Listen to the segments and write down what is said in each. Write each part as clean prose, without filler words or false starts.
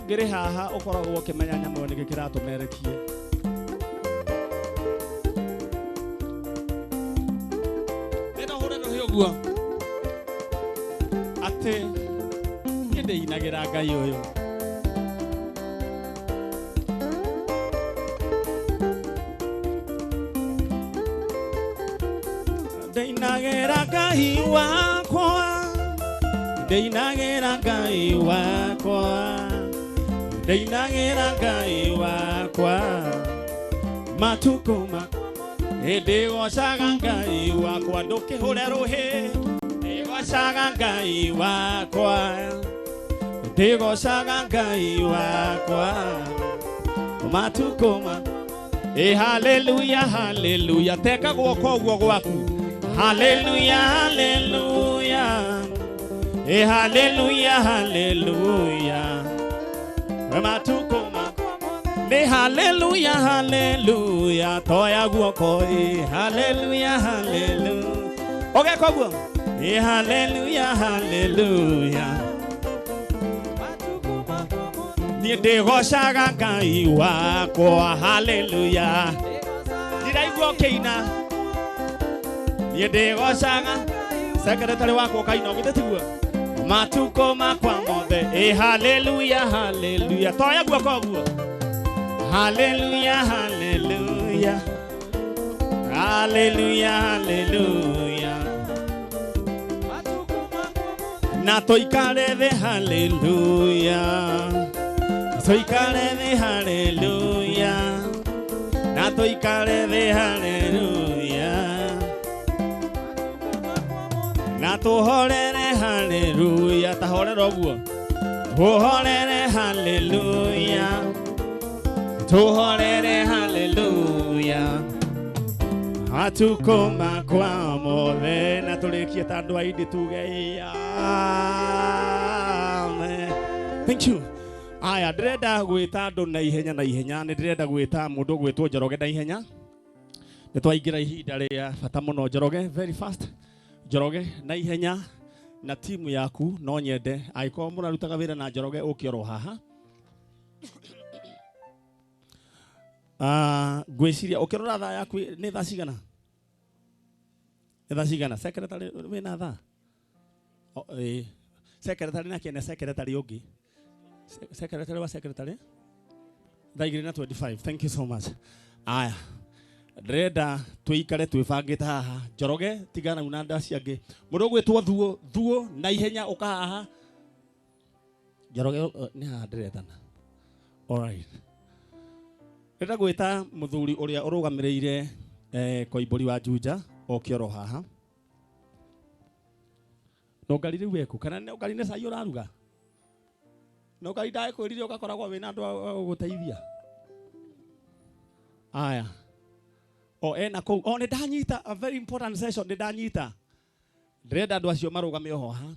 Ũngĩrĩ haha ũkoragwo ũkĩmenya nyamũ ĩyo nĩkĩ kĩratũmerekie. Ndĩrenda ũhũre rũhĩ ũguo atĩ niĩ ndĩinagĩra Ngai ũyũ. Ndĩinagĩra Ngai wakwa, ndĩinagĩra Ngai wakwa, ndĩinagĩra Ngai wakwa matukũ makwa. Ndĩgocaga Ngai wakwa, ndũkĩhũre rũhĩ. Ndĩgocaga Ngai wakwa, ndĩgocaga Ngai wakwa matukũ ma. Ĩ haleluya, haleluya, teka guoko ũguo gwaku. Haleluya, haleluya, ĩ haleluya, haleluya matukũ ma. Nĩ haleluya, haleluya, toya guoko. Ĩ haleluya, haleluya, ũgeka ũguo. Ĩ haleluya, haleluya, niĩ ndĩgocaga Ngai wakwa. Haleluya, ndiraigua ũkĩina. Niĩ ndĩgocaga secretary wakwa ũkaina, ũgithĩ tiguo matukũ makwa mothe. Ĩ haleluya, haleluya, toya guoko ũguo. Haleluya, haleluya, haleluya, haleluya, na tũikare thĩ. Haleluya, tũikare thĩ. Haleluya, na tũikare thĩ. Haleluya, na tũhorere. Haleluya, tahorera ũguo, tũhorere. Haleluya, tũhorere. Haleluya matukũ makwa mothe, na tũrĩkie ta andũ aindi tuge amen. Thank you. Aya, ndĩrenda gwĩta andũ na ihenya, na ihenya. Nĩ ndĩrenda gwĩta mũndũ ũgwĩtwo Njoroge na ihenya. Nĩ twaingĩra ihinda rĩa bata mũno. Njoroge, very fast. Njoroge na ihenya na timu yaku. No nyende angĩkorwo mũrarutaga wĩra na Njoroge, ũke oro haha. Ah, ngwĩciria ũkĩrora thaa yaku nĩ thaa cigana? Nĩ thaa cigana, secretary? Wĩna thaa? O, ĩĩ. Secretary na kĩene secretary ũngĩ. Secretary wa secretary, thaa 2 na 25. Thank you so much. Aya, ndĩrenda tũikare twĩbangĩte haha. Njoroge, tigana na andũ acio angĩ. Mũndũ ũgwĩtwo Thuo, Thuo, na ihenya ũka haha. Njoroge, nĩ haha ndĩretana. Alright, ndĩrenda gwĩta mũthuri ũrĩa ũrũgamĩrĩire Koimbũri wa Juja oke oro haha. Nũngari rĩu eku kana nũngari nĩ cai ũraruga? Nũngari, ndagĩkwĩrire ũgakoragwo wĩna andũ a gũgũteithia. Aya, o ena kũu o nĩ ndanyita a very important session. Nĩ ndanyita, ndĩrenda andũ acio marũgame oho haha.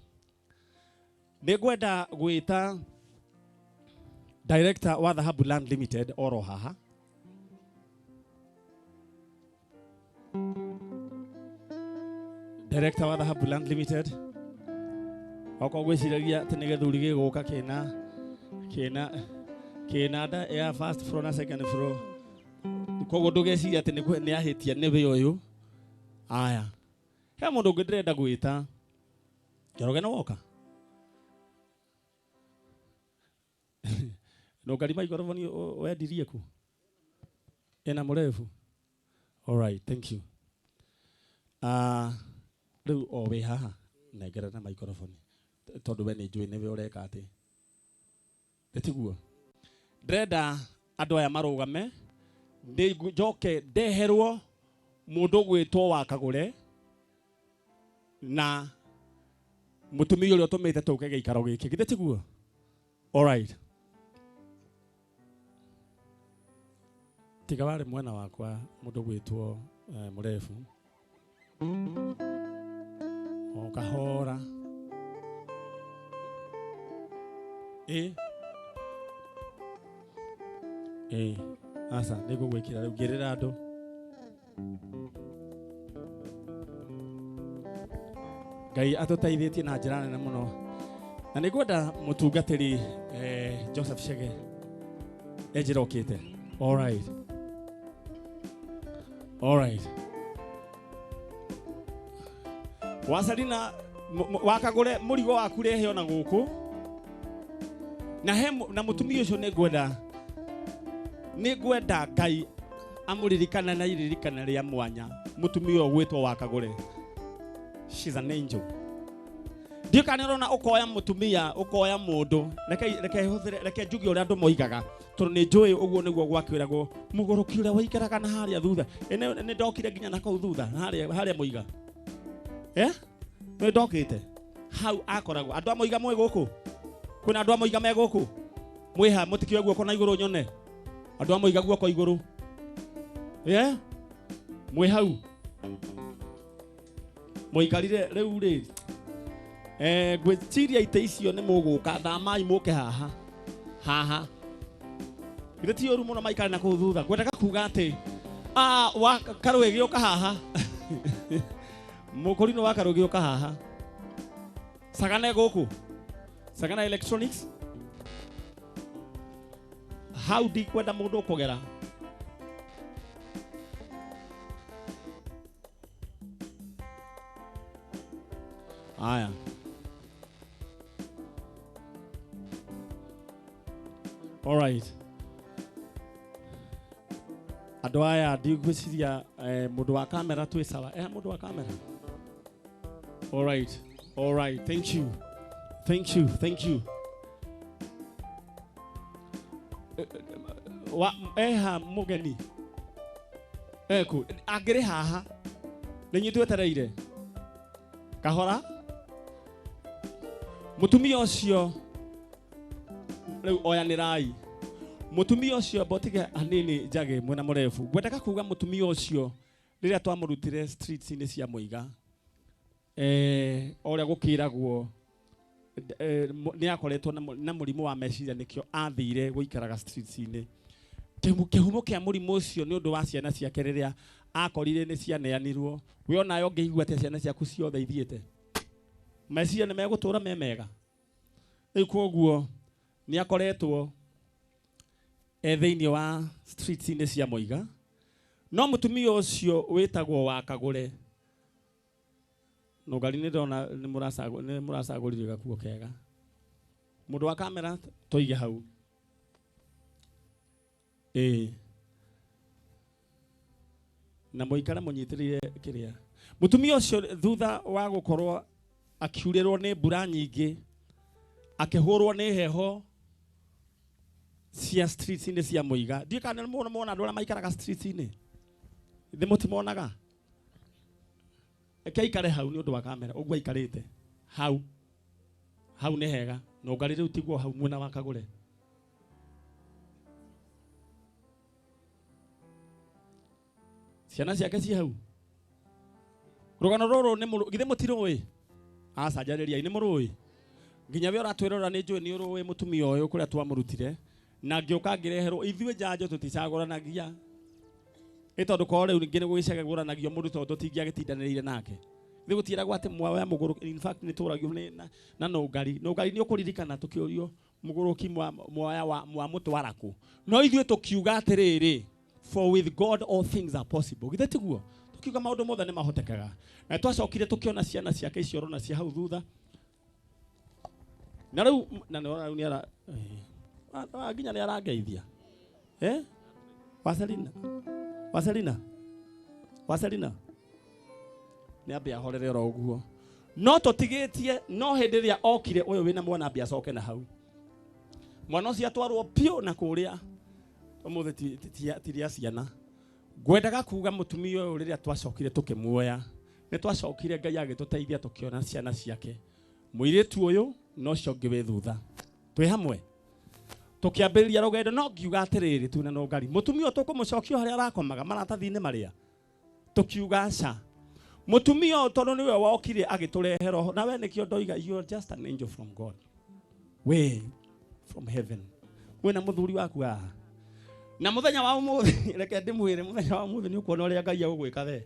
Nĩ ngwenda gwĩta director wa Dhahabu Land Limited oro haha. Director wa Dhahabu Land Limited, okorwo gwĩciragia atĩ nĩ gĩthuri gĩgũka kĩna nda ya first floor na second floor, koguo ndũgeciria atĩ nĩ ahĩtia, nĩ wĩ ũyũ. Aya, he mũndũ ũngĩ ndĩrenda gwĩta. Njoroge, nĩ woka nũngari microphone wendirie ku ĩna mũrefu. Alright, thank you. Rĩu o wĩ haha, nengera na microphone tondũ we nĩ njũĩ nĩwe ũreka atĩ nĩ tiguo. Ndĩrenda andũ aya marũgame, nĩ njoke ndeherwo mũndũ ũgwĩtwo wa Kagũre na mũtumia ũrĩa ũtũmĩte tũke gĩikaro gĩkĩ, githĩ tiguo? Alright, tiga warĩ mwena wakwa mũndũ gwĩtwo mũrebu o kahora. Ĩ ĩ, aca, nĩ ngũgwĩkĩra rĩu ngĩrĩra andũ. Ngai atũteithĩtie na njĩra nene mũno. Na nĩ ngwenda mũtungatĩri Joseph Chege enjĩra okĩte. All right. All right. Wacarina wakagũre mũrigo waku rehe ona gũkũ na he na mũtumia ũcio nĩ ngwenda Ngai amũririkane na iririkana rĩa mwanya mũtumia ũyũ gwĩtwo wakagũre. She's an angel. Ndiũ kana ũrona ũkoya mũtumia ũkoya mũndũ reke hũthĩre reke njuge ũrĩa andũ moigaga tondũ nĩ njũĩ ũguo nĩguo gwakwĩragwo mũgũrũki ũrĩa waikaraga na harĩa thutha. Nĩ ndokire nginya na kũu thutha harĩa mũiga. Nĩ ndokĩte hau akoragwo andũ a mũiga mwĩ gũkũ kwĩna andũ a mũiga me gũkũ mwĩha mũtikĩoe guoko na igũrũ nyone andũ a mũiga guoko igũrũ mwĩ hau mũikarire rĩu rĩ ngwĩciria itĩ icio nĩ mũgũka thamai mũke haha haha githĩ ti ũru mũno maikare na kũu thutha ngwendaga kuga atĩ wa karũĩ gĩũka haha mũkũrinũ wa karũĩ gĩũka haha Sagana gũkũ Sagana Electronics hau ndikwenda mũndũ ũkũgera aya all right andũ aya ndigwĩciria mũndũ wa kamera twĩ sawa mũndũ wa kamera all right all right thank you thank you thank you wa eha mũgeni eku angĩrĩ haha nĩ inyuĩ twetereire kahora mũtumia ũcio rĩu oyanĩrai mũtumia ũcio mbotige hanini njage mwena mũrebu ngwendaga kuga mũtumia ũcio rĩrĩa twamũrutire streets-inĩ cia mũiga o ũrĩa gũkĩragwo nĩ akoretwo na mũrimũ wa meciria nĩkĩo athire gũikaraga streets-inĩ kĩhumo kĩa mũrimũ ũcio nĩ ũndũ wa ciana ciake rĩrĩa akorire nĩ cianeanirwo we onawe ũngĩigua atĩa ciana ciaku ciothe ithiĩte meciria nĩ megũtũra me mega rĩu kwoguo nĩ akoretwo thĩinĩ wa streets-inĩ cia mũiga no mũtumia ũcio wĩtagwo wa Kagũre nũngari nĩ ndona nĩ mũracagũrire gakuo kega mũndũ wa kamera tũige hau na mũikare mũnyitĩrĩire kĩrĩa mũtumia ũcio thutha wa gũkorwo akiurĩrwo nĩ mbura nyingĩ akĩhũrwo nĩ heho cia streets-inĩ cia mũiga ndiũ kana nĩ muona andũ arĩa maikaraga streets-inĩ thĩ mũtimonaga reke aikare hau nĩ ũndũ wa kamera ũguo aikarĩte hau hau nĩ hega nũngari rĩu tiguo hau mwena wa Kagũre ciana ciake ci hau rũgano rũrũ nĩ githĩ mũtirũĩ aca njarĩriai nĩ mũrũĩ nginya we ũratwĩrora nĩ njũĩ nĩ ũrũĩ mũtumia ũyũ kũrĩa twamũrutire na ngĩũka ngĩreherwo ithuĩ njanjo tũticagũranagia ĩ tondũ korwo rĩu ningĩ nĩ gũgĩcagũranagio mũndũ tondũ tũtingĩagĩtindanĩrĩire nake thĩ gũtiĩragwo atĩ mwaoya mũgũrũ in fact nĩ tũragio nĩ na nũngari nũngari nĩ ũkũririkana tũkĩũrio mũgũrũki mwoya wa mwamũtwara kũ no ithuĩ tũkiuga atĩrĩrĩ for with God all things are possible githĩ tiguo tũkiuga maũndũ mothe nĩ mahotekaga na twacokire tũkĩona ciana ciake icio ũrona cia hau thutha na rĩu na nĩ rĩu nĩ ara nginya nĩ arangeithia Wacelina Wacelina Wacelina nĩ ambe ahorere oro ũguo no tũtigĩtie no hĩndĩ ĩrĩa okire ũyũ wĩna mwana ambe acoke na hau mwana ũcio atwarwo piũ na kũrĩa ũmũthĩ ti rĩa ciana ngwendaga kuga mũtumia ũyũ rĩrĩa twacokire tũkĩmuoya nĩ twacokire Ngai agĩtũteithia tũkĩona ciana ciake mũirĩtu ũyũ no ũcio ũngĩ wĩ thutha twĩ hamwe tũkĩambĩrĩria rũgendo no ngiuga atĩrĩrĩ twĩna nũngari mũtumia ũyũ tũkũmũcokia harĩa arakomaga maratathi-inĩ marĩa tũkiuga aca mũtumia ũyũ tondũ nĩwe wokire agĩtũrehe roho na we nĩkĩo ndoiga you are just an angel from God we from heaven wĩna mũthuri waku haha na mũthenya wa ũmũthĩ reke ndĩmwĩre mũthenya wa ũmũthĩ nĩ ũkuona ũrĩa Ngai agũgwĩka we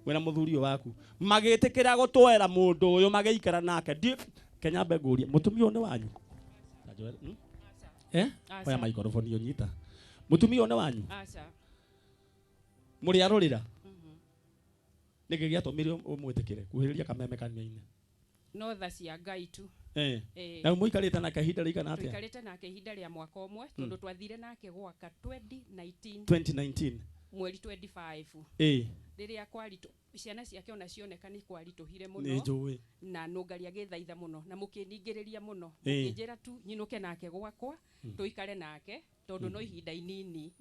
wĩna mũthuri ũyũ waku magĩtĩkĩra gũtwera mũndũ ũyũ magĩikara nake Kenya mbe ngũrie mũtumia ũyũ nĩ wanyu? Eh? Oya microphone ũnyita. Mũtumia ũyũ nĩ wanyu? Aca. Mũrĩ arũrĩra? Nĩkĩ gĩatũmire ũmwĩtĩkĩre? Kuhĩrĩria kameme kanua-inĩ. No tha cia Ngai tu. Eh. Eh. Na mũikarĩte nake ihinda rĩigana atĩa? Tũikarĩte nake ihinda rĩa mwaka ũmwe tondũ twathire nake gwaka 2019 2019. Mweri 25. Rĩrĩa kwaritũ ciana ciake ona cioneka nĩ kwaritũhire Nĩ mũno njũĩ. Na nũngari agĩthaitha mũno na mũkĩningĩrĩria mũno, mũkĩnjĩra tu nyinũke nake gwakwa, tũikare nake tondũ no ihinda inini.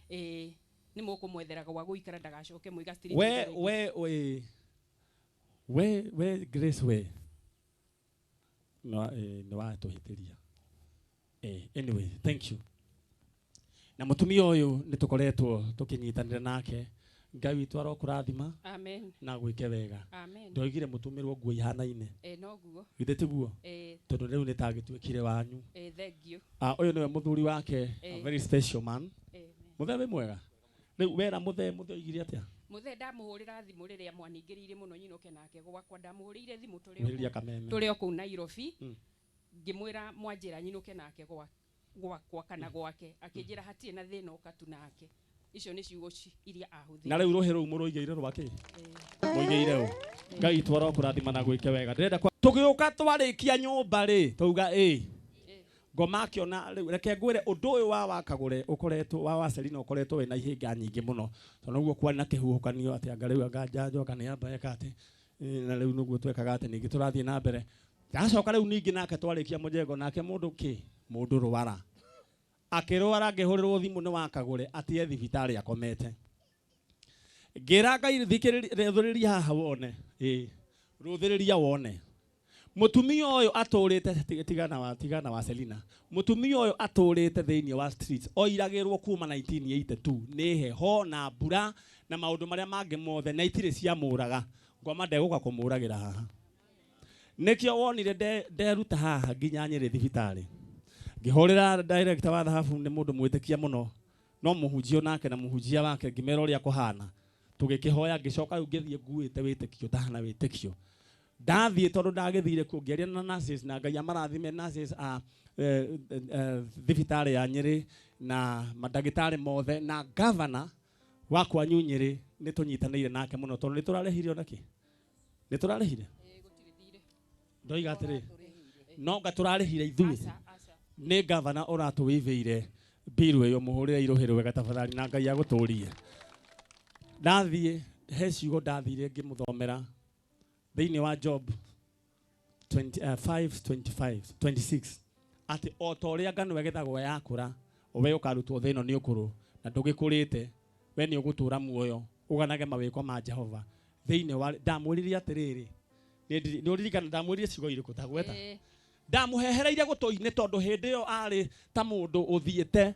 Ĩĩ, nĩ mũkũmwethera gwa gũikara ndagacoke Muiga Street We rĩngĩ. We Grace, we no nĩ watũhĩtĩria. Anyway, thank you. Na mũtumia ũyũ nĩ tũkoretwo tũkĩnyitanĩra nake. Ngai witũ arokũrathima Amen. na gwĩke wega. Amen. Ndoigire mũtũmĩrwo nguo ihanaine. Noguo. Githĩ tiguo? Eh. Tondũ rĩu nĩ tagĩtuĩkire wanyu. Thank you. Ah, ũyũ nĩwe mũthuri wake, a very special man. Mũthee wĩ mwega. Rĩu wera mũthee, mũthee oigire atĩa? Mũthee ndamũhũrĩra thimũ rĩrĩa mwaningĩrĩirie mũno nyinũke nake gwakwa, ndamũhũrĩire thimũ tũrĩ o Kuhĩrĩria kũu- kameme. Tũrĩ o kũu Nairobi. Ngĩmwĩra mwanjĩra nyinũke nake gwakwa kana gwake, akĩnjĩra hatirĩ na thĩna, ũka tu nake. Icio nĩ ciugo iria ahũthĩrire. Na rĩu rũhĩ rũu mũrũigĩire rwa kĩ? Mũigĩire ũ? Ngai witũ arokũrathima na gwĩke wega. Ndĩrenda kwa tũgĩũka twarĩkia nyũmba rĩ, twauga ĩ. Ngoma akĩona rĩu reke ngwĩre ũndũ ũyũ wa Wakagũre ũkoretwo wa Selina ũkoretwo wĩna ihĩnga nyingĩ mũno. Tondũ noguo kwarĩ na kĩhuhũkanio atĩ anga rĩu anga njanjo anga nĩ amba eka atĩ, na rĩu nĩguo twekaga atĩ ningĩ tũrathiĩ na mbere. Ndacoka rĩu ningĩ nake twarĩkia mũjengo nake mũndũ kĩ? Mũndũ rwara. Akĩrwara ngĩhũrĩrwo thimũ nĩ Wakagũre atĩ e thibitarĩ akomete. Ngĩra Ngai thikĩrĩria, rũthĩrĩria haha wone. Ĩĩ, rũthĩrĩria wone. Mũtumia ũyũ atũrĩte, tigana wa Selina. Mũtumia ũyũ atũrĩte thĩinĩ wa streets, oiragĩrwo kuma 1982 nĩ heho na mbura na maũndũ marĩa mangĩ mothe, na itirĩ ciamũraga. Ngoma ndegũka kũmũragĩra haha. Nĩkĩo wonire nderuta haha nginya Nyĩrĩ thibitarĩ. Ngĩhũrĩra director wa thahabu, nĩ mũndũ mwĩtĩkia mũno, no mũhunjia nake na mũhunjia wake, ngĩmera ũrĩa kũhana. Tũgĩkĩhoya, ngĩcoka rĩu ngĩthiĩ nguĩte wĩtĩkio, ndahana wĩtĩkio. Ndathiĩ tondũ ndagĩthire kuo, ngĩaria na nurses, na Ngai amarathime nurses a thibitarĩ ya Nyĩrĩ na mandagĩtarĩ mothe na governor wa kwanyu Nyĩrĩ, nĩ tũnyitanĩire nake mũno tondũ nĩ tũrarĩhire ona kĩ? Nĩ tũrarĩhire? Ndoiga atĩrĩ, no nga tũrarĩhire ithuĩ. Nĩ governor ũratũwĩvĩire bill ĩyo, mũhũrĩre irũhĩ rwega tafadhali na Ngai agũtũrie. Ndathiĩ he ciugo ndathire ngĩmũthomera thĩinĩ wa Job 5, 25, 26, atĩ o ta ũrĩa ngano ĩgethagwo yakũra, we ũkarutwo thĩ ĩno nĩ ũkũrũ na ndũgĩkũrĩte, we nĩ ũgũtũra muoyo ũganage mawĩko ma Jehova. Thĩinĩ wa ndamwĩrire atĩrĩrĩ, nĩ ũririkana ndamwĩrire ciugo irĩkũ ta gweta? Ndamũhehereire gũtũ-inĩ tondũ hĩndĩ ĩyo arĩ ta mũndũ ũthiĩte,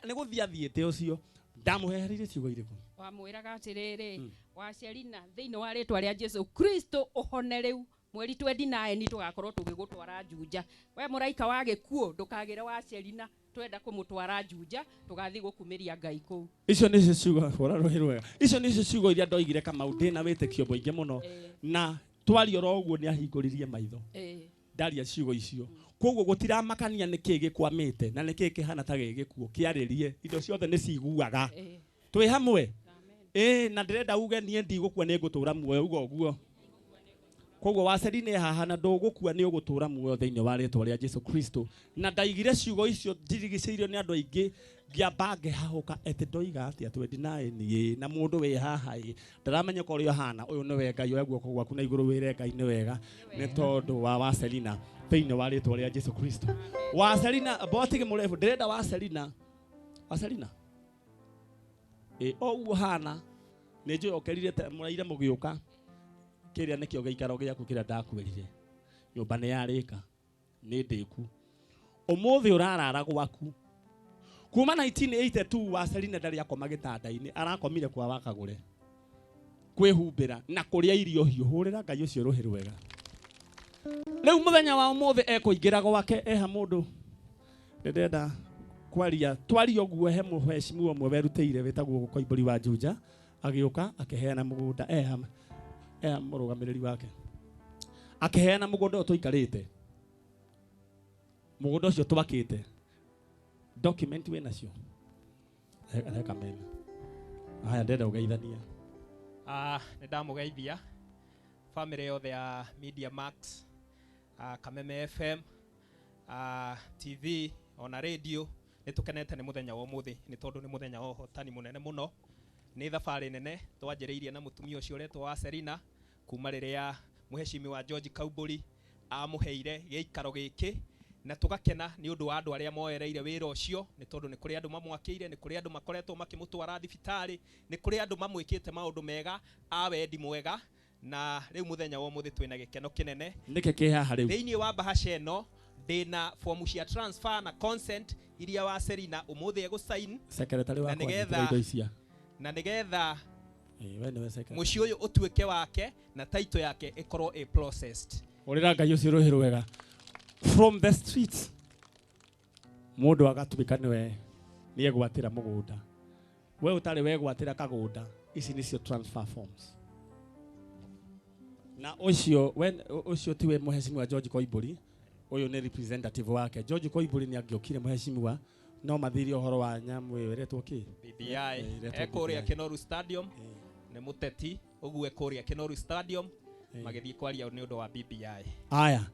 nĩ gũthiĩ athiĩte ũcio. Ndamũhehereire ciugo irĩkũ? Wamwĩraga atĩrĩrĩ, wa Selina, thĩinĩ wa rĩtwa rĩa Jesu Kristo ũhone rĩu, mweri 29 tũgakorwo tũgĩgũtwara Juja. We mũraika wa gĩkuũ ndũkagĩre wa Selina, twenda kũmũtwara Juja, tũgathiĩ gũkumĩria Ngai kũu. Icio nĩcio ciugo, hũra rũhĩ rwega. Icio nĩcio ciugo iria ndoigire Kamau, ndĩna wĩtĩkio mũingĩ mũno. Na twaria oro ũguo nĩ ahingũririe maitho. Ndaria ciugo icio. Koguo gũtiramakania nĩ kĩĩ gĩkwamĩte na nĩ kĩĩ kĩhana ta gĩ gĩkuũ, kĩarĩrie, indo ciothe nĩ ciguaga. Twĩ hamwe? Na ndĩrenda uge niĩ ndigũkua nĩ ngũtũra muoyo, uga ũguo. Koguo wa Selina haha na ndũgũkua nĩ ũgũtũra muoyo thĩinĩ wa rĩtwa rĩa Jesu Kristo. Na ndaigire ciugo icio ndirigicĩirio nĩ andũ aingĩ, ngĩamba ngĩhahũka atĩ ndoiga atĩa 29 ĩ, na mũndũ wĩ haha ĩ, ndaramenya ũrĩa ũhana, ũyũ nĩwe Ngai, oya guoko gwaku na igũrũ wĩre Ngai nĩ wega nĩ tondũ wa Selina thĩinĩ wa rĩtwa rĩa Jesu Kristo. Wa Selina, botige mũrefu, ndĩrenda wa Selina. Wa Selina? O ũguo hana, nĩ njũĩ ũkerire mũraire mũgĩũka. Kĩrĩa nĩkĩo gĩikaro gĩaku kĩrĩa ndakwĩrire. Nyũmba nĩ yarĩka, nĩ ndĩku. Ũmũthĩ ũrarara gwaku. Kuma 1982 wa Selina ndarĩ akoma gĩtanda-inĩ, arakomire kwa Wakagũre. Kwĩhumbĩra na kũrĩa irio hiũ, hũrĩra Ngai ũcio rũhĩ rwega. Rĩu mũthenya wa ũmũthĩ ekũingĩra gwake, eha mũndũ. Ndĩrenda kwaria, twaria ũguo he mũheshimiwa ũmwe werutĩire wĩtagwo Koimbũri wa Juja, agĩũka akĩheana mũgũnda, eha mũrũgamĩrĩri wake. Akĩheana mũgũnda ũyũ tũikarĩte. Mũgũnda ũcio twakĩte document wĩ nacio. Reka meme. Haya, ndĩrenda ũgeithanie. Nĩ ndamũgeithia family yothe ya Media Max, Kameme FM, TV ona radio. Nĩ tũkenete nĩ mũthenya wa ũmũthĩ, nĩ tondũ nĩ mũthenya wa ũhotani mũnene mũno. Nĩ thabarĩ nene twanjĩrĩirie na mũtumia ũcio ũretwo wa Serina kuma rĩrĩa mũhecimi wa George Kaumbũri amũheire gĩikaro gĩkĩ, na tũgakena nĩ ũndũ wa andũ arĩa moereire wĩra ũcio, nĩ tondũ nĩ kũrĩ andũ mamwakĩire, nĩ kũrĩ andũ makoretwo makĩmũtwara thibitarĩ, nĩ kũrĩ andũ mamwĩkĩte maũndũ mega a wendi mwega. Na rĩu mũthenya wa ũmũthĩ twĩna gĩkeno kĩnene. Nĩkĩ kĩ haha rĩu? Thĩinĩ wa bahasha ĩno ndĩna fomu cia transfer na consent iria wa Serina ũmũthĩ egũsign. Secretary Na wakwa nĩgetha- nyitĩra indo icia. Na nĩgetha Ĩĩ, we nĩwe secretary. mũciĩ ũyũ ũtuĩke wake na title yake ĩkorwo ĩ processed. Ũrĩra Ngai ũcio rũhĩ rwega. From the streets mũndũ agatuĩka nĩwe nĩegwatĩra mũgũnda. We ũtarĩ wegwatĩra kagũnda, ici nĩcio transfer forms. Na ũcio we ũcio tiwe mũhecimiwa George Koimbũri, ũyũ nĩ representative wake. George Koimbũri nĩ angĩokire mũhecimiwa no mathirie ũhoro wa nyamũ ĩyo ĩretwo kĩ? BBI. Ĩretwo Ekũrĩa BBI. Kinoru Stadium, nĩ mũteti ũguo ekũrĩa Kinoru Stadium magĩthiĩ kwaria nĩ ũndũ wa BBI. Aya,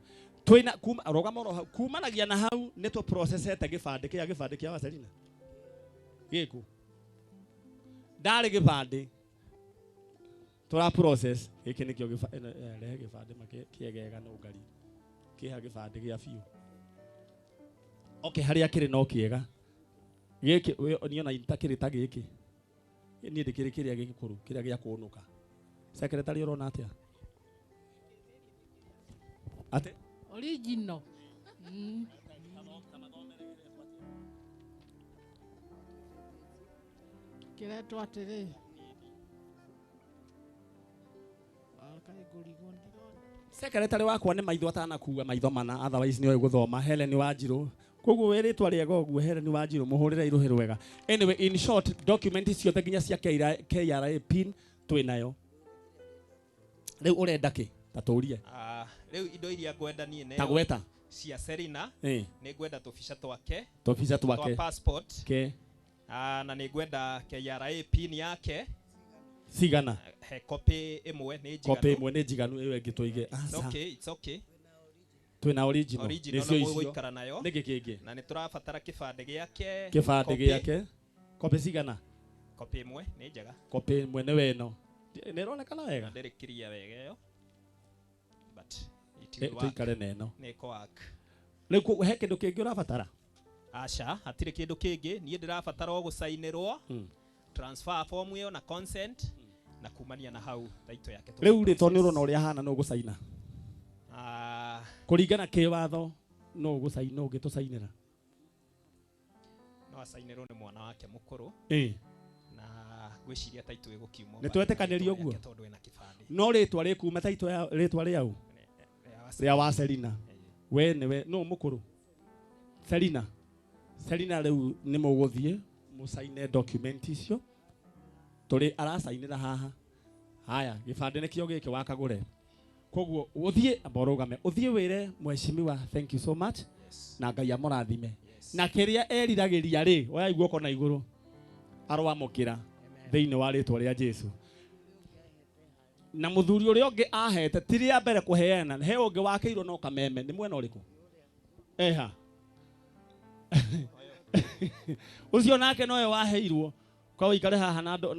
twina kuma rũgama oro hau, kumanagia na hau nĩ tũ processete gĩbandĩ kĩa gĩbandĩ kĩa Wacerina gĩkũ ndarĩ gĩbandĩ tũra process gĩkĩ nĩkĩo rehe gĩbandĩ kĩegega no ngari kĩha gĩbandĩ gĩa biũ. Okay, harĩa kĩrĩ no kĩega gĩkĩ niĩ ona itakĩrĩ ta gĩkĩ, niĩ ndĩkĩrĩ kĩrĩa gĩkũrũ kĩrĩa gĩa kũnũka. Secretary ũrona atĩa? Atĩ Original. Kĩretwo atĩrĩ, kaĩ ngũrigwo ndirona. Secretary wakwa nĩ maitho atanakua maitho mana, otherwise nĩoĩ gũthoma. Helen Wanjirũ, koguo wĩ rĩtwa rĩega ũguo Helen Wanjirũ, mũhũrĩre irũhĩ rwega. Anyway, in short, document ciothe nginya cia KRA pin twĩ nayo. Rĩu ũrenda kĩ? Ta tũrie. Rĩu indo iria ngwenda niĩ Ta neo gweta. cia Serina, nĩ ngwenda tũbica twake, Tũbica twa twake. passport. Ke. Na nĩ ngwenda KRA pin yake. Cigana? He copy ĩmwe nĩ Copy njiganu. ĩmwe nĩ njiganu, ĩyo ĩngĩ tũige. It's Aca. okay, it's okay. Twĩna original. Original Nĩcio na icio. mũgũikara nayo. Nĩkĩ kĩngĩ? Na nĩ tũrabatara kĩbandĩ gĩake. Kĩbandĩ copy. gĩake. Copy cigana? Copy ĩmwe nĩ njega. Copy ĩmwe nĩ weno. Nĩ ĩronekana wega? Ndĩrĩ clear wega ĩyo. But it will work. Tũikare na ĩno. Nĩ ĩkũ work. Rĩu he kĩndũ kĩngĩ ũrabatara? Aca, hatirĩ kĩndũ kĩngĩ. Niĩ ndĩrabatara o gũcainĩrwo transfer form ĩyo na consent, na kumania na hau title yake tũgĩ Rĩu rĩ, tondũ nĩ process. ũrona ũrĩa ahana, nũ ũgũcaina? Kũringana kĩwatho, nũ ũgũcaina, ũngĩtũcainĩra? No acainĩrwo nĩ mwana wake mũkũrũ. Na ngwĩciria title ĩgũkiuma Nĩ twetĩkanĩria ũguo? yake tondũ ĩna kĩbandĩ. No rĩtwa rĩkuma title ya rĩtwa rĩau? Rĩa wa Serina. We nĩwe nũ mũkũrũ? Serina. Serina rĩu nĩ mũgũthiĩ mũcaine document icio. Tũrĩ aracainĩra haha. Haya, gĩbandĩ nĩkĩo gĩkĩ wakagũre. Koguo ũthiĩ amba ũrũgame, ũthiĩ wĩre mheshimiwa thank you so much. Yes. Na Ngai amũrathime. Yes. Na kĩrĩa eriragĩria rĩ, oyai guoko na igũrũ. Aroamũkĩra thĩinĩ wa rĩtwa rĩa Jesu. Na mũthuri ũrĩa ũngĩ ahete ti rĩa mbere kũheana, he ũngĩ wakĩirwo no Kameme, nĩ mwena ũrĩkũ? Eha. Ũcio nake nowe waheirwo. Kwa ũikare haha na andũ,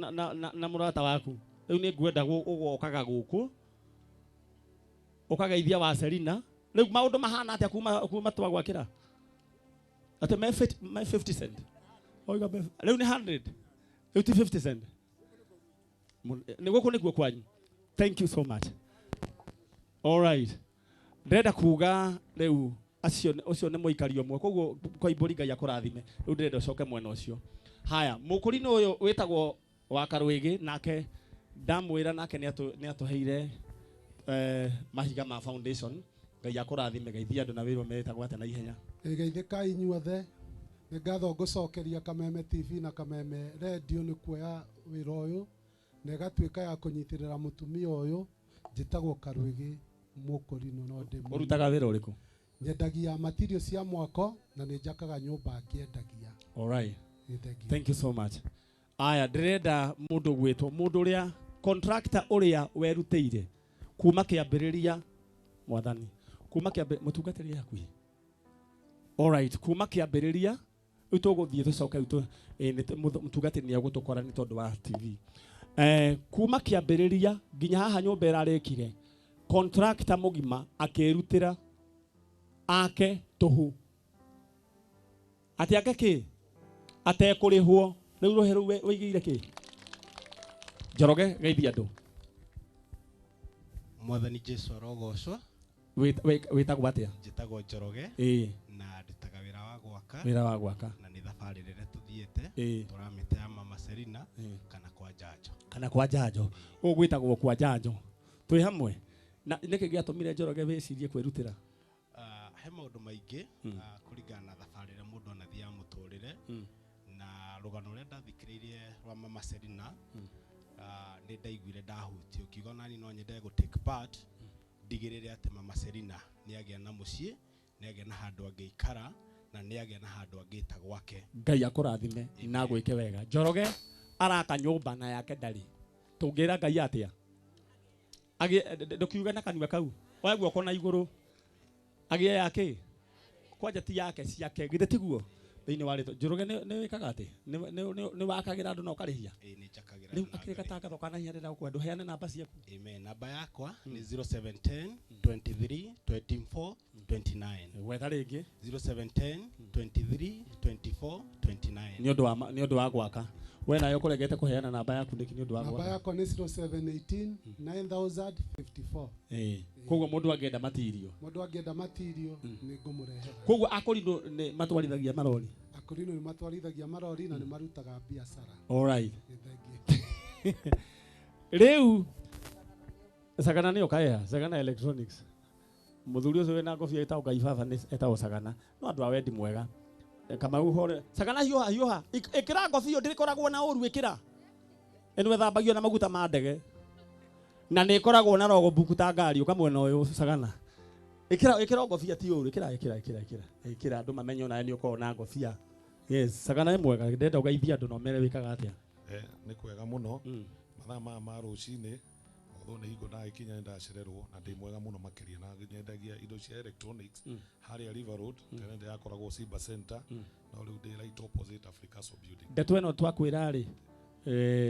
na mũrata waku. Rĩu nĩ ngwenda ũgokaga gũkũ. Ũkageithia wa Serina. Rĩu maũndũ mahana atĩa kuma twagwakĩra? Atĩ me 50 cent. Oiga rĩu nĩ 100. Rĩu ti 50 cent. Nĩ gũkũ nĩkuo kwanyu. Thank you so much. All right. Ndĩrenda kuga rĩu acio ũcio nĩ mũikari ũmwe, koguo Koimbũri Ngai akũrathime. Rĩu ndĩrenda ũcoke mwena ũcio. Haya, mũkũrinũ ũyũ wĩtagwo wa Karwĩgĩ, nake ndamwĩra nake nĩ atũheire mahiga ma foundation. Ngai akũrathime, geithia andũ na wĩrwo metagwo atĩa na ihenya. Geithĩkai inyuothe. Nĩ ngatho ngũcokeria Kameme TV na Kameme Radio nĩ kuoya wĩra ũyũ na ĩgatuĩka ya kũnyitĩrĩra mũtumia ũyũ. Njĩtagwo Karwĩgĩ Mũkũrinũ, no ndĩ mũini. Ũrutaga wĩra ũrĩkũ? Nyendagia material cia mwako na nĩ njakaga nyũmba ngĩendagia. All right. Nĩ thengiũ. Thank you so much. Aya, ndĩrenda mũndũ gwĩtwo mũndũ ũrĩa contractor ũrĩa werutĩire kuma kĩambĩrĩria mwathani kuma kĩambĩrĩria mũtungatĩri hakuhĩ. All right, kuma kĩambĩrĩria rĩu tũgũthiĩ tũcoke rĩu mũtungatĩri nĩ egũtũkora nĩ tondũ wa TV. Kuma kĩambĩrĩria nginya haha nyũmba ĩrarĩkire contractor mũgima akĩrutĩra ake tũhu atĩ ake kĩ atekũrĩhwo rĩu rũhe rũu wĩigĩire kĩ Njoroge geithia andũ. Mwathani Jesu arogocwo. Wĩtagwo atĩa? Njĩtagwo Njoroge. Na ndutaga wĩra wa gwaka. Wĩra wa gwaka. Na nĩ thabarĩ rĩrĩa tũthiĩte tũramĩte ya Mama Serina kana kwa Njanjo. Kana kwa Njanjo. Ũũ gwĩtagwo kwa Njanjo. Twĩ hamwe. Na nĩkĩ gĩatũmire Njoroge wĩcirie kwĩrutĩra? He maũndũ maingĩ kũringana na thabarĩ ĩrĩa mũndũ anathiaga mũtũrĩre na rũgano rũrĩa ndathikĩrĩirie rwa Mama Serina nĩ ndaiguire ndahutio ngiuga nani no nyende gũ take part ndigĩrĩre atĩ Mama Serina nĩ agĩa na mũciĩ, nĩ agĩa na handũ angĩikara na nĩ agĩa na handũ angĩta gwake. Ngai akũrathime na gwĩke wega. Njoroge araka nyũmba na yake ndarĩ. Tũngĩra Ngai atĩa? Ndũkiuge na kanua kau. Oya guoko na igũrũ. Agĩe yake kwanja ti yake ciake githĩ tiguo thĩinĩ wa rĩtwa Njoroge nĩ wĩkaga atĩ nĩ wakagĩra andũ na ũkarĩhia. Ĩĩ nĩ njakagĩra. Rĩu akĩrĩ gatangatho kana hinya ndĩrenda gũkũhe ndũheane namba ciaku. Amen. Namba yakwa nĩ 0710 23 24 29. Gwetha rĩngĩ. 0710 23 24 29. Nĩ ũndũ wa gwaka. We nayo ũkũregete kũheana namba yaku nĩkĩ nĩ ũndũ wa Namba gwaka? yakwa nĩ 0718 9054. Koguo mũndũ angĩenda matirio. Mũndũ angĩenda matirio nĩ ngũmũrehera. Koguo akũrinũ nĩ matwarithagia marori. Akũrinũ nĩ matwarithagia marori na nĩ marutaga biacara. All right. Nĩ thengiũ. Rĩu Sagana nĩyo kaeha, Sagana Electronics. Mũthuri ũcio wĩna ngobia ĩtagwo Ngai baba nĩ etagwo Sagana. No andũ a wendi mwega. Kamau hore. Sagana hiũha hiũha. Ĩkĩra ngobia ndĩrĩkoragwo na ũru ĩkĩra. Ĩno ĩthambagio na maguta ma ndege. Na nĩ ĩkoragwo na rogo mbuku ta ngari ũkamwena ũyũ Sagana. Ĩkĩra ĩkĩra ngobia ti ũru ĩkĩra ĩkĩra ĩkĩra ĩkĩra. Ĩkĩra andũ mamenye onawe nĩ ũkoragwo na ngobia. Yes, Sagana nĩ mwega. Ndĩrenda ũgeithie andũ na ũmere wĩkaga atĩa. Nĩ kwega mũno. Mathaa maya ma rũcinĩ although nĩ hingo ndagĩkinya nĩ ndacererwo na ndĩ mwega mũno makĩria na nyendagia indo cia electronics harĩa River Road tene ndĩrakoragwo Simba Center no rĩu ndĩ right opposite Africa Building. Ndeto ĩno twakwĩra rĩ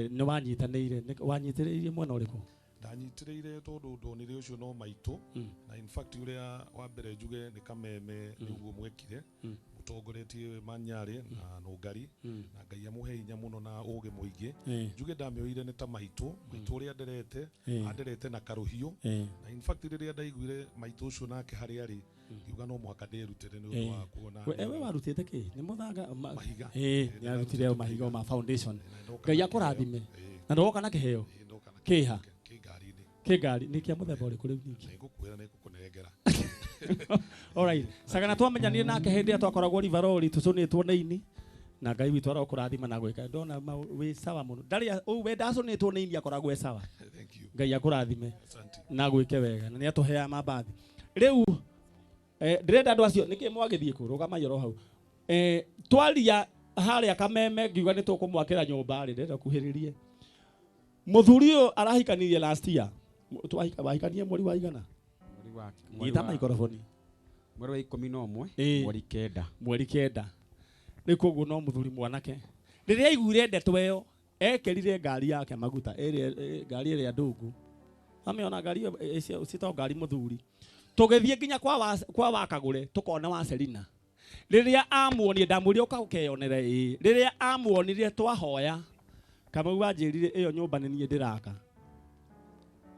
nĩ wanyitanĩire wanyitĩrĩirie mwena ũrĩkũ? Ndanyitĩrĩire tondũ ndonire ũcio no maitũ na in fact ũrĩa wa mbere njuge nĩ Kameme nĩguo mwekire mũtongoretie Manyarĩ na Nũngari na Ngai amũhe hinya mũno na ũgĩ mũingĩ. Njuge ndamĩoire nĩ ta maitũ maitũ ũrĩa nderete anderete na karũhiũ na in fact rĩrĩa ndaiguire maitũ ũcio nake harĩa arĩ ngiuga no mũhaka ndĩrutĩre nĩ ũndũ wa kuona. We warutĩte kĩ? Nĩ mũthanga mahiga. Nĩ arutire mahiga ma foundation. Ngai akũrathime. Na ndoka na kĩheo. Kĩha. Kĩ ngari nĩ kĩa mũthemba ũrĩkũ rĩu ningĩ? Nĩngũkwĩra nĩngũkũnengera. All right. Sagana twamenyanire nake hĩndĩ ĩrĩa twakoragwo River Road tũcũnĩtwo nĩ ini na Ngai witũ arokũrathima na gwĩka ndona wĩ sawa mũno. Ndarĩ ũũ we ndacũnĩtwo nĩ ini akoragwo e sawa. Thank you. Ngai akũrathime na gwĩke wega na nĩatũheaga mambathi. Rĩu ndĩrenda andũ acio nĩkĩ mwagĩthiĩ kũ rũgamai oro hau. Twaria harĩa Kameme ngiuga nĩ tũkũmwakĩra nyũmba rĩ ndĩrenda kuhĩrĩrie. Mũthuri ũyũ arahikanirie last year. Wahikanie mweri wa igana? Nyita microphone. Mweri wa 11 mweri 9. Mweri 9. Rĩu koguo no mũthuri mwanake. Rĩrĩa aiguire ndeto ĩyo ekĩrire ngari yake maguta ĩrĩa ngari ĩrĩa ndungu. Amĩona ngari ĩyo ciĩtagwo ngari mũthuri. Tũgĩthiĩ nginya kwa Wakagũre tũkona wa Selina. Rĩrĩa amuonire ndamwĩrire ũka ũkeyonere ĩĩ. Rĩrĩa amuonire twahoya Kamau anjĩrire ĩyo nyũmba nĩ niĩ ndĩraka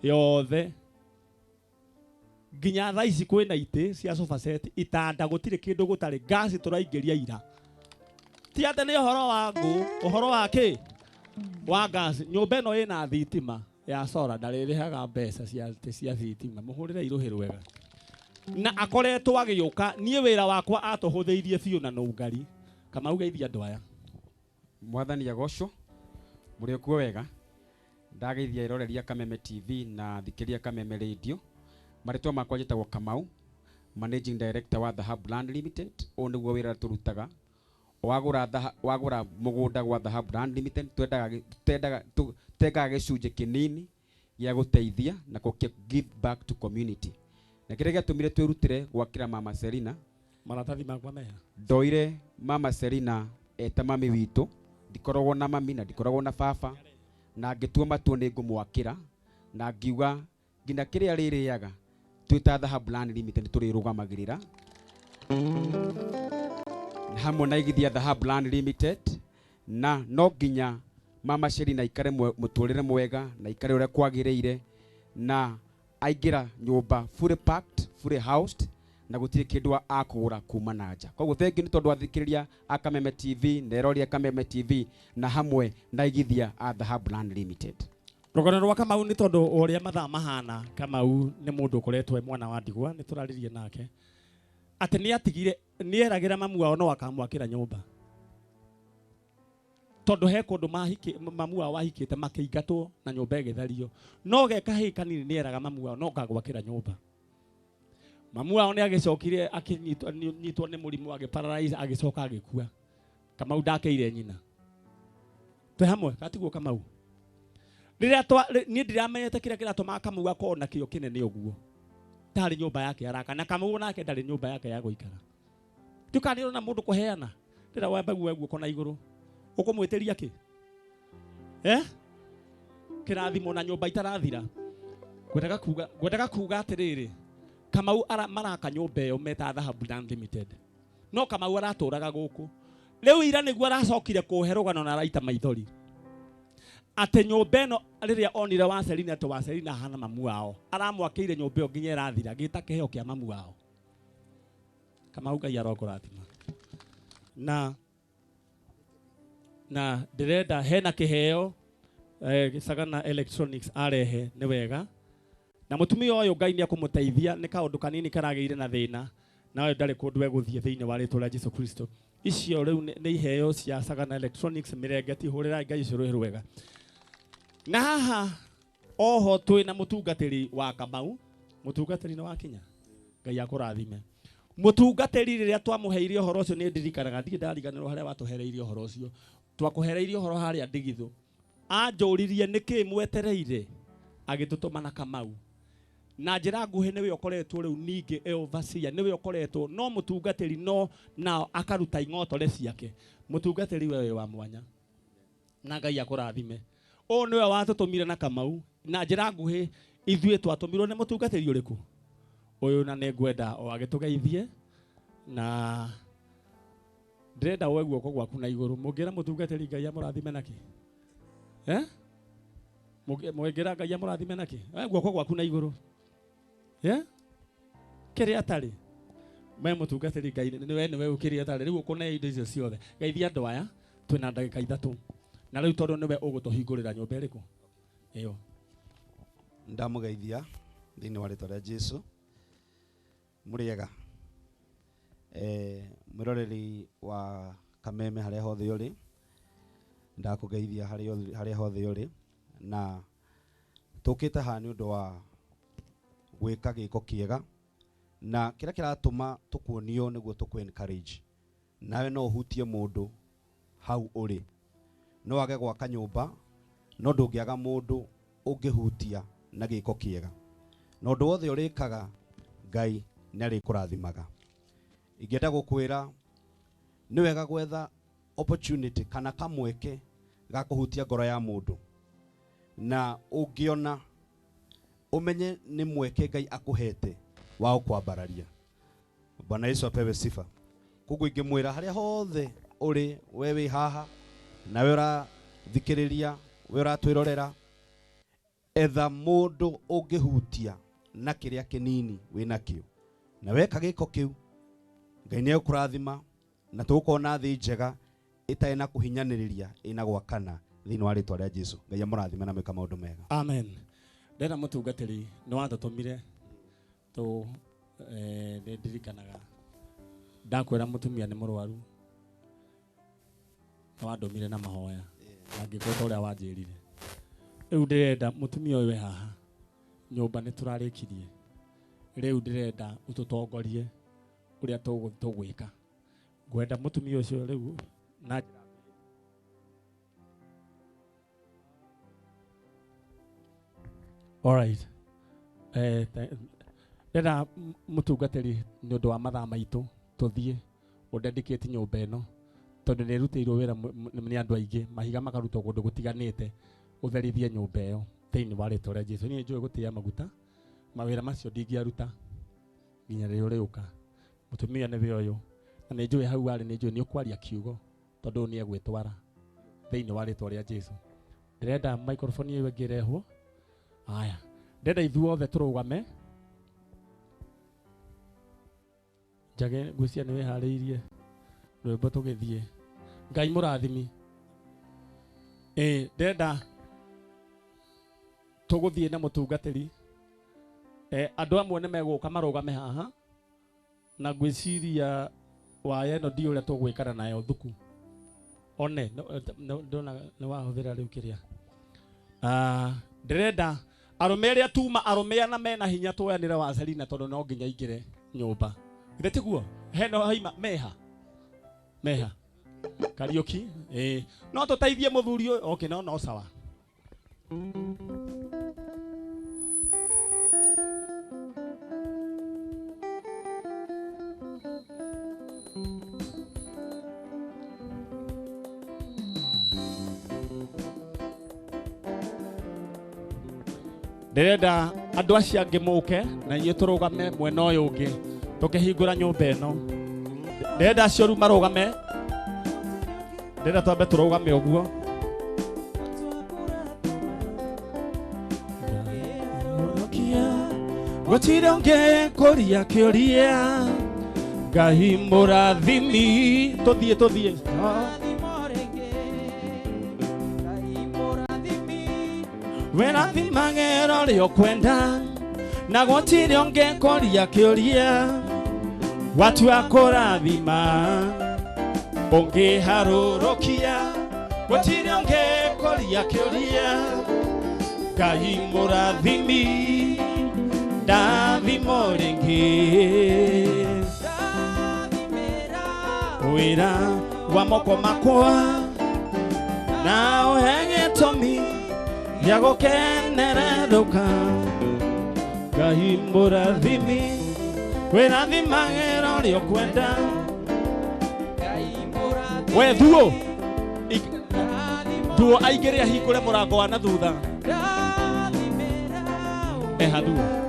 yothe nginya thaa ici kwĩna itĩ cia sofa set itanda gũtirĩ kĩndũ gũtarĩ ngasi tũraingĩria ira ti atĩ nĩ ũhoro wa ngũ ũhoro wa kĩ wa ngasi nyũmba ĩno ĩna thitima ya sora ndarĩrĩhaga mbeca cia thitima mũhũrĩre irũhĩ rwega na akoretwo agĩũka niĩ wĩra wakwa atũhũthĩirie biũ na Nũngari. Kamau geithia andũ aya. Mwathani agocwo mũrĩ kuo wega. Ndageithia iroreria Kameme TV na thikĩria Kameme Radio. Marĩtwa makwa njĩtagwo Kamau Managing Director wa Dhahabu Land Limited. Ũyũ nĩguo wĩra tũrutaga. Wagũra mũgũnda gwa Dhahabu Land Limited, twendaga gĩcunjĩ kĩnini gĩa gũteithia na kũ give back to community. Na kĩrĩa gĩatũmire twĩrutĩre gwakĩra Mama Selina, maratathi makwa meha ndoire Mama Selina eta mami witũ, ndikoragwo na mami na ndikoragwo na baba, na ngĩtua matua nĩ ngũmwakĩra, na ngiuga nginya kĩrĩa rĩrĩaga twĩ ta Dhahabu Land Limited tũrĩrũgamagĩrĩra hamwe na igithia Dhahabu Land Limited, na no nginya Mama Selina aikare mũtũrĩre mwega na aikare ũrĩa kwagĩrĩire, na aingĩra nyũmba fully packed, fully housed, na gũtirĩ kĩndũ akũgũra kuma na nja. Koguo thengiũ nĩ tondũ athikĩrĩria a Kameme TV na erori a Kameme TV na hamwe na igithia a Dhahabu Land Limited. Rũgano rwa Kamau nĩ tondũ ũrĩa mathaa mahana, Kamau nĩ mũndũ ũkoretwo e mwana wa ndigwa, nĩ tũraririe nake atĩ nĩ atigire, nĩ eragĩra mamu wao no akamwakĩra nyũmba, tondũ he kũndũ mamu wao ahikĩte makĩingatwo na nyũmba ĩgĩthario, no ge kahĩĩ kanini nĩ eraga mamu wao no ngagwakĩra nyũmba. Mamu wao nĩ agĩcokire akĩnyitwo nĩ mũrimũ, agĩparalyze, agĩcoka agĩkua. Kamau ndakĩire nyina. Twĩ hamwe katiguo Kamau. Rĩrĩa niĩ ndiramenyete kĩrĩa kĩratũmaga Kamau akorwo na kĩo kĩnene ũguo, tarĩ nyũmba yake araka, na Kamau nake ndarĩ nyũmba yake ya gũikara. Ndiũkanĩrwo na mũndũ kũheana, rĩrĩa wambe guoya guoko na igũrũ ũkũmwĩtĩria kĩ? Kĩrathimo na nyũmba itarathira. Ngwendaga kuga atĩrĩrĩ, Kamau maraka nyũmba ĩyo meta Dhahabu Land Limited, no Kamau aratũraga gũkũ. Rĩu ira nĩguo aracokire kũhe rũgano na araita maithori atĩ nyũmba ĩno rĩrĩa onire wa Selina, atĩ wa Selina ahana mamu wao, aramwakĩire nyũmba ĩyo nginya ĩrathira, gĩta kĩheo kĩa mamu wao. Kamau Ngai arokũrathima. Na ndĩrenda hena kĩheo Sagana Electronics arehe nĩ wega, na mũtumia ũyũ Ngai nĩ akũmũteithia, nĩ kaũndũ kanini karagĩire na thĩna, na ũyũ ndarĩ kũndũ egũthiĩ thĩinĩ wa rĩtwa rĩa Jesu Kristo. Icio rĩu nĩ iheo cia Sagana Electronics, mĩrengeti, hũrĩrai Ngai ũcio rũhĩ rwega. Na haha oho twĩ na mũtungatĩri wa Kamau. Mũtungatĩri nĩ wakinya, Ngai akũrathime. Mũtungatĩri rĩrĩa twamũheire ũhoro ũcio nĩ ndirikanaga, ndirĩ ndariganĩrwo harĩa watũhereirie ũhoro ũcio. Twakũhereirie ũhoro harĩa Ndigithũ, anjũririe nĩkĩ mwetereire, agĩtũtũma na Kamau. Na njĩra nguhĩ nĩwe ũkoretwo rĩu ningĩ e overseer, nĩwe ũkoretwo no mũtungatĩri, no nao akaruta ing'otore ciake. Mũtungatĩri wewe wa mwanya, na Ngai akũrathime. Ũyũ nĩwe watũtũmire na Kamau. Na njĩra nguhĩ ithuĩ twatũmirwo nĩ mũtungatĩri ũrĩkũ ũyũ, na nĩ ngwenda o agĩtũgeithie, na ndĩrenda woe guoko gwaku na igũrũ. Mũngĩra mũtungatĩri Ngai amũrathime nakĩ? Mũngĩra Ngai amũrathime nakĩ? Oe guoko gwaku na igũrũ. Kĩrĩa atarĩ me mũtungatĩri Ngai nĩwe nĩwe ũkĩrĩa atarĩ rĩu ũkũne indo icio ciothe. Geithia andũ aya, twĩna ndagĩka 3, na rĩu tondũ nĩwe ũgũtũhingũrĩra nyũmba ĩrĩkũ ĩyo. Ndamũgeithia thĩinĩ wa rĩtwa rĩa Jesu. Mũrĩega mwĩroreri wa Kameme harĩa hothe ũrĩ, ndakũgeithia harĩa hothe ũrĩ, na tũkĩte haha nĩ ũndũ wa gwĩka gĩko kĩega, na kĩrĩa kĩratũma tũkuonio nĩguo tũkũ encourage nawe no ũhutie mũndũ hau ũrĩ. No wage gwaka nyũmba, no ndũngĩaga mũndũ ũngĩhutia na gĩko kĩega, na ũndũ wothe ũrĩkaga Ngai nĩ arĩkũrathimaga. Ingĩenda gũkwĩra nĩ wega gwetha opportunity kana kamweke ga kũhutia ngoro ya mũndũ, na ũngĩona ũmenye nĩ mweke Ngai akũhete wa gũkwambararia. Bwana Yesu apewe sifa. Koguo ingĩmwĩra harĩa hothe ũrĩ, we wĩ haha nawe ũrathikĩrĩria, we ũratwĩrorera, etha mũndũ ũngĩhutia na kĩrĩa kĩnini wĩnakĩo, na weka gĩko kĩu Ngai nĩ egũkũrathima, na tũgũkorwo na thĩ njega ĩtarĩ na kũhinyanĩrĩria, ĩna gwakana thĩinĩ wa rĩtwa rĩa Jesu. Ngai amũrathime na mwĩka maũndũ mega. Amen. Ndĩrenda mũtungatĩri nĩ watũtũmire tũ nĩ ndirikanaga ndakwĩra mũtumia nĩ mũrwaru, nĩ wandũmire na mahoya na ngĩkwo ta ũrĩa wanjĩrire. Rĩu ndĩrenda mũtumia ũyũ wĩ haha, nyũmba nĩ tũrarĩkirie. Rĩu ndĩrenda ũtũtongorie ũrĩa tũgwĩka. Ngwenda mũtumia ũcio rĩu na Alright. Ndĩrenda mũtungatĩri nĩ ũndũ wa mathaa maitũ tũthiĩ ũdedicate nyũmba ĩno tondũ nĩ ĩrutĩirwo wĩra nĩ andũ aingĩ, mahiga makarutwo kũndũ gũtiganĩte, ũtherithie nyũmba ĩyo thĩinĩ wa rĩtwa rĩa Jesu. Niĩ njũĩ gũtĩa maguta, mawĩra macio ndingĩaruta nginya rĩrĩa ũrĩũka. Mũtumia nĩwe ũyũ, na nĩ njũĩ hau arĩ, nĩ njũĩ nĩ ũkwaria kiugo tondũ ũyũ nĩ egwĩtwara thĩinĩ wa rĩtwa rĩa Jesu. Ndĩrenda microphone ĩyo ĩngĩ ĩrehwo. Aya, ndĩrenda ithuothe tũrũgame. Njage ngwĩciria nĩ wĩharĩirie rwĩmbo tũgĩthiĩ. Ngai mũrathimi. Ndĩrenda tũgũthiĩ na mũtungatĩri. Andũ amwe nĩ megũka marũgame haha na ngwĩciria waya ĩno ndiũ ũrĩa tũgwĩkana nayo thuku. One, ndona nĩ wahũthĩra rĩu kĩrĩa. Ndĩrenda arũme arĩa tuma arũme ana mena hinya tuoyanĩre wa Selina tondũ no nginya aingĩre nyũmba. Githĩ tiguo? Hena haima meha. Meha. Kariũki. No tũteithie mũthuri ũyũ. Okay, no, no sawa. Ndĩrenda andũ acio angĩ mũke na inyuĩ tũrũgame mwena ũyũ ũngĩ tũkĩhingũra nyũmba ĩno. Ndĩrenda acio rĩu marũgame. Ndĩrenda twambe tũrũgame ũguo. Gũtirĩ ũngĩ kũria kĩũria, Ngai mũrathimi. Tũthiĩ, tũthiĩ. Wĩrathimagĩra ũrĩa ũkwenda, na gũtirĩ ũngĩ kũria kĩũria, watua kũrathima ũngĩharũrũkia. Gũtirĩ ũngĩ kũria kĩũria, Ngai mũrathimi, ndathimo rĩngĩ. Wĩra wa moko makwa na ũhe gĩtũmi gĩa gũkenererũka. Ngai mũrathimi, wĩrathimagĩra ũrĩa ũkwenda. We thuo thuo aingĩre ahingũre mũrango wa na thutha. Eha thuo.